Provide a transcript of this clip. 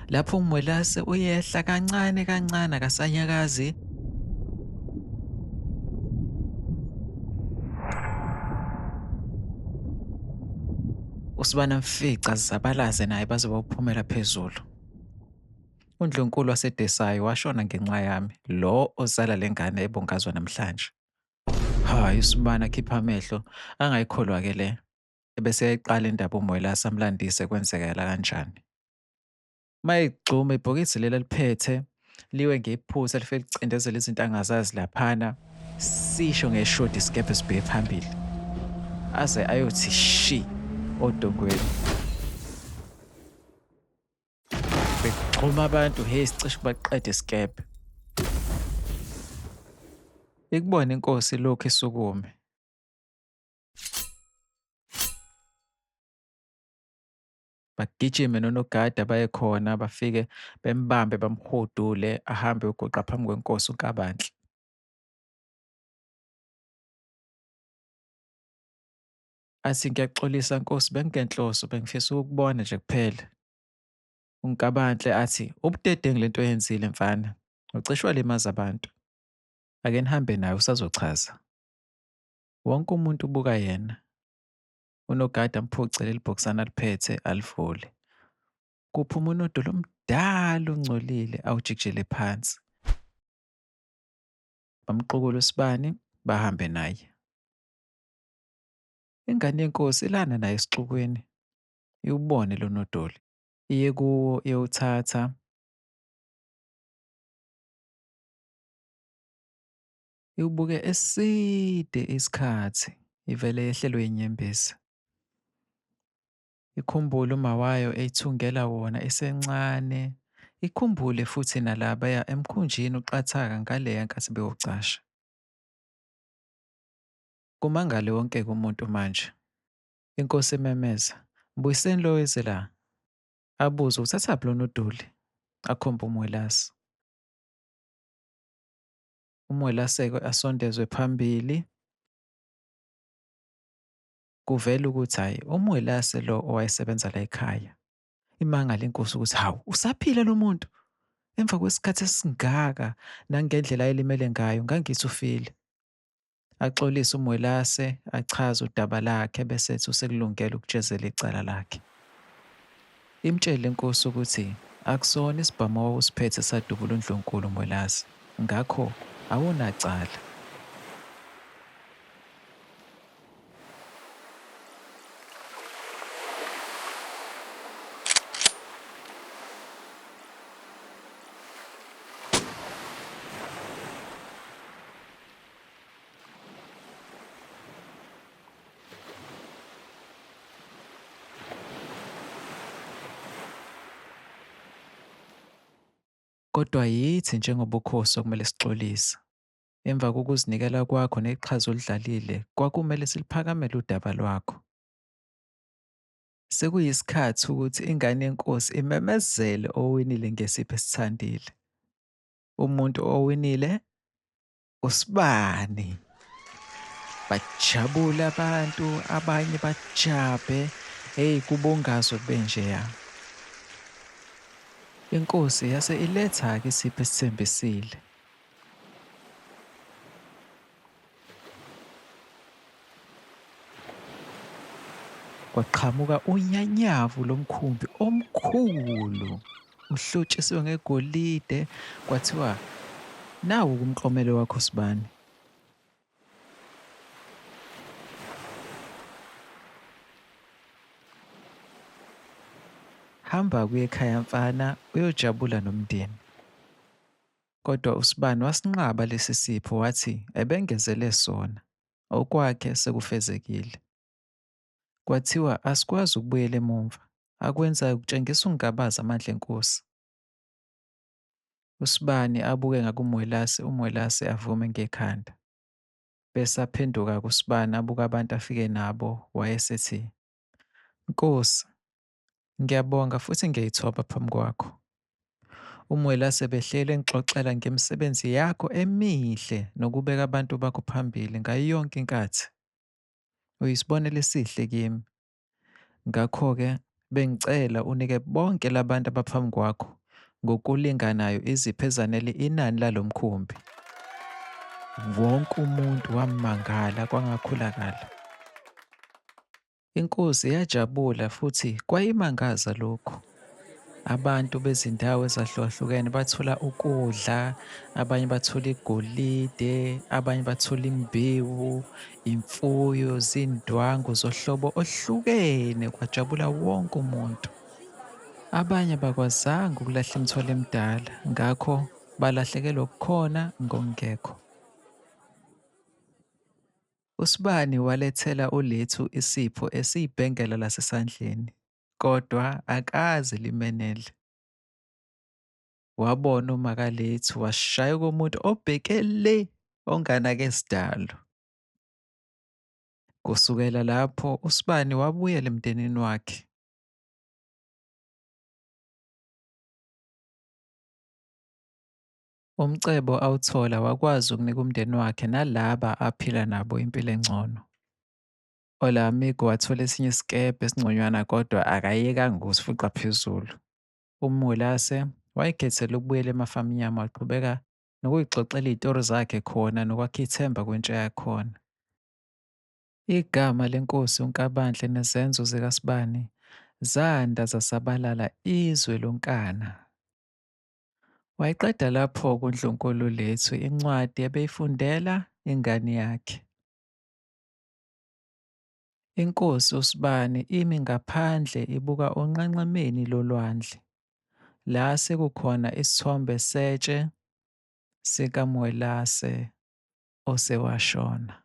Lapho uMwelase uyehla kancane kancane akasanyakazi. Usibani amfica azabalaze naye baze bayophumela phezulu. Undlunkulu waseDesai washona ngenxa yami, lo ozala le ngane ebungazwa namhlanje. Hhayi, uSibani akhiphe amehlo, angayikholwa-ke le. Ebese eyayiqala indaba uMwelase amlandise kwenzekela kanjani. Mayegxuma ibhokisi leli aliphethe liwe ngephutha lifike licindezele izinto angazazi laphana, sisho ngeshodi isikebhe sibheke phambili aze ayothi shi odongweni. Begxuma abantu, hey, sicishe baqede isikebhe. Ikubona inkosi lokhu isukume. Bagijime nonogada baye khona bafike bembambe bamhudule ahambe uyoguqa phambi kwenkosi uNkabanhle. Athi ngiyaxolisa nkosi, bengingenhloso, bengifisa ukukubona nje kuphela. UNkabanhle athi ubudedengu lento oyenzile mfana, ucishe walimaza abantu. Ake nihambe naye usazochaza. Wonke umuntu ubuka yena. Unogada amphuce leli bhokisana aliphethe alivule. Kuphuma unodoli omdala ongcolile awujikijele phansi. Bamqukule uSibani bahambe naye. Ingane yenkosi ilana naye esixukwini, iwubone lo nodoli. Iye kuwo iyowuthatha. Iwubuke eside isikhathi, ivele yehlelwe inyembezi. Ikhumbule uma wayo eyithungela wona esencane, ikhumbule futhi nalabaya emkhunjini uqathaka ngaleya nkathi beyocasha. Kumangale wonke-ke umuntu manje. Inkosi imemeza, mbuyiseni lo weze la. Abuze uthathaphi lo nodoli, akhombe uMwelase. UMwelase-ke asondezwe phambili. Kuvela ukuthi hhayi uMwelase lo owayesebenza la ekhaya. Imangala inkosi ukuthi hawu usaphila lo muntu emva kwesikhathi esingaka nangendlela ayelimele ngayo, ngangithi ufile. Axolise uMwelase, achaze udaba lakhe bese ethi usekulungele ukujezela icala lakhe. Imtshele inkosi ukuthi akusona isibhamu owawusiphethe sadubula uNdlunkulu Mwelase, ngakho awunacala. Kodwa yithi njengobukhosi okumele sixolise. Emva kokuzinikela kwakho neqhaza olidlalile, kwakumele siliphakamele udaba lwakho. Sekuyisikhathi ukuthi ingane yenkosi imemezele owinile ngesipho esithandile. Umuntu owinile uSibani. Bajabule abantu, abanye bajabhe, hey kubungazwe kube njeya. Inkosi yase iletha-ke isipho esithembisile. Kwaqhamuka unyanyavu lomkhumbi omkhulu uhlotshisiwe ngegolide, kwathiwa nawu umklomelo wakho Sibani. Hamba kuye ekhaya mfana uyojabula nomndeni. Kodwa uSibani wasinqaba lesi sipho wathi ebengezele sona, okwakhe sekufezekile. Kwathiwa asikwazi ukubuyela emumva, akwenzayo kutshengisa ukungabaza amandla enkosi. USibani abuke ngakuMwelase, uMwelase avume ngekhanda. Bese aphenduka kuSibani abuke abantu afike nabo, wayesethi, Nkosi, ngiyabonga futhi ngiyayithoba phambi kwakho. UMwelase behleli engixoxela ngemisebenzi yakho emihle nokubeka abantu bakho phambili ngayo yonke inkathi. Uyisibonelo esihle kimi. Ngakho-ke Bengicela unike bonke labantu abaphambi kwakho ngokulinganayo izipho ezanele inani lalo mkhumbi. Wonke umuntu wamangala kwangakhulakala. Inkosi yajabula futhi kwayimangaza lokhu. Abantu bezindawo ezahlukahlukene bathola ukudla, abanye bathola igolide, abanye bathola imbewu, imfuyo, zindwangu zohlobo oluhlukene, kwajabula wonke umuntu. Abanye abakwazanga ukulahla imithwalo emidala, ngakho balahlekelwa okukhona ngokungekho. USibani walethela uLethu isipho esiyibhengela lasesandleni, kodwa akaze limenele. Wabona umakaLethu washaya okomuntu obheke le onganake sidalo. Kusukela lapho uSibani wabuyela emndenini wakhe. Umcebo awuthola wakwazi ukunika umndeni wakhe nalaba aphila nabo impilo engcono. ULaMigo wathola esinye isikebhe esingconywana kodwa akayekanga ukusifuqa phezulu. UMwelase wayikhethela ukubuyela eMafamnyama waqhubeka nokuzixoxela izitori zakhe khona nokwakha ithemba kwintsha yakhona. Igama leNkosi uNkabanhle nezenzo zikaSibani zanda zasabalala izwe lonkana. Wayiqeda lapho-ke uNdlunkulu uLethu incwadi abeyifundela ingane yakhe. Inkosi uSibani imi ngaphandle ibuka onqenqemeni lolwandle, la sekukhona isithombe setshe sikaMwelase osewashona.